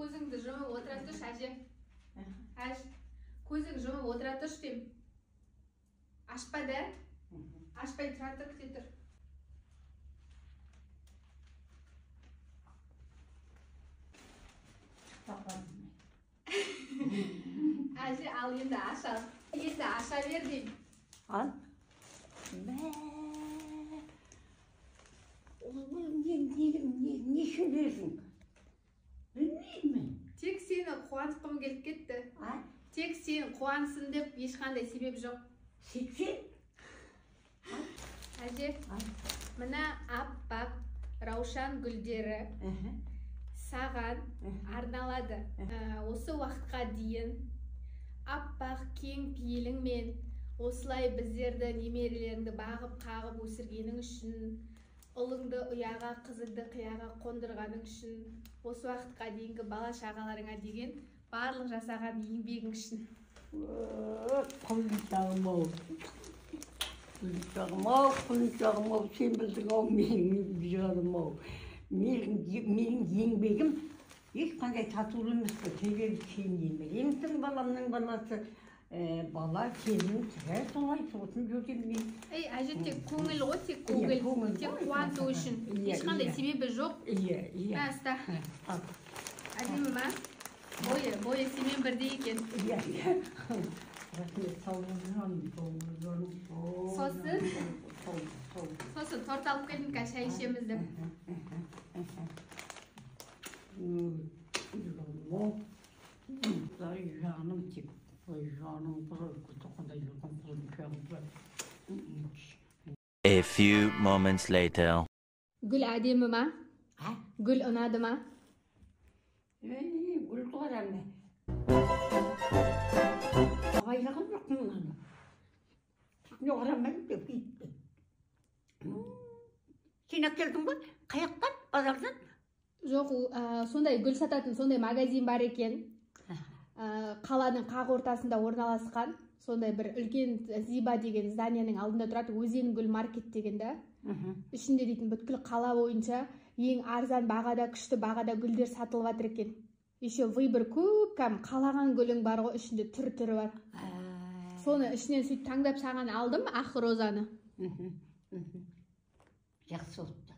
Көзіңді жұмып отыра тұршы, әже. Әж, көзің жұмып отыра тұршы деймін. Ашпа да. Ашпай тұра тұр, күте тұр. Әже, ал енді аш ал. Енді аша бер деймін. Ал. Не үшін бердің? Білмеймін. Тек сені қуантқым келіп кетті. Тек сен қуансын деп ешқандай себеп жоқ. Сөйтсең? Әже, мына аппақ раушан гүлдері саған арналады. Осы уақытқа дейін аппақ кең пейіліңмен осылай біздерді, немерелеріңді бағып қағып өсіргенің үшін, ұлыңды ұяға, қызыңды қияға қондырғаның үшін, осы уақытқа дейінгі бала шағаларыңа деген барлық жасаған еңбегің үшін. Құлыншағым ау, құлыншағым ау, құлыншағым ау, сен білдің ау, менің жаным ау. Менің еңбегім ешқандай татулы емес қой. Себебі сен немеремсің, баламның баласы. Бала келін тірі солай сосын жүрдім мен. Ей, әже, тек көңіл ғой, тек көңіл. Көңіл Тек ғой. Қуанту үшін. Ешқандай себебі жоқ. Иә, иә. Мә, ұста. Ал. Әдемі ма? Бойы сенімен бірдей екен. Иә, иә. Рахмет, сау бол, жаным, сау бол, жаным, сау бол. Сосын? Сау бол, сау бол. Сосын торт алып келдім, қазір шай ішеміз деп. Жаным тек, ой, жаным, құдай қандай жүрген құлыншағым бар. A few moments later. Гүл әдемі ма? А? Гүл ұнады ма? Ей, гүл қарама. Абайлаған жоқпын мынаны. Үстіне қарамаймын деп кетті. Сен әкелдің ба? Қаяқтан? Базардан? Жоқ, сондай гүл сататын сондай магазин бар екен. Қаланың қақ ортасында орналасқан сондай бір үлкен Зиба деген зданияның алдында тұрады, Өзен гүл маркет деген да. Ішінде дейтін бүткіл қала бойынша ең арзан бағада, күшті бағада гүлдер сатылып жатыр екен. Еще выбор көп, кәдімгі қалаған гүлің бар ғой, ішінде түр-түрі бар. Соны ішінен сөйтіп таңдап саған алдым, ақ розаны. Жақсы болыпты.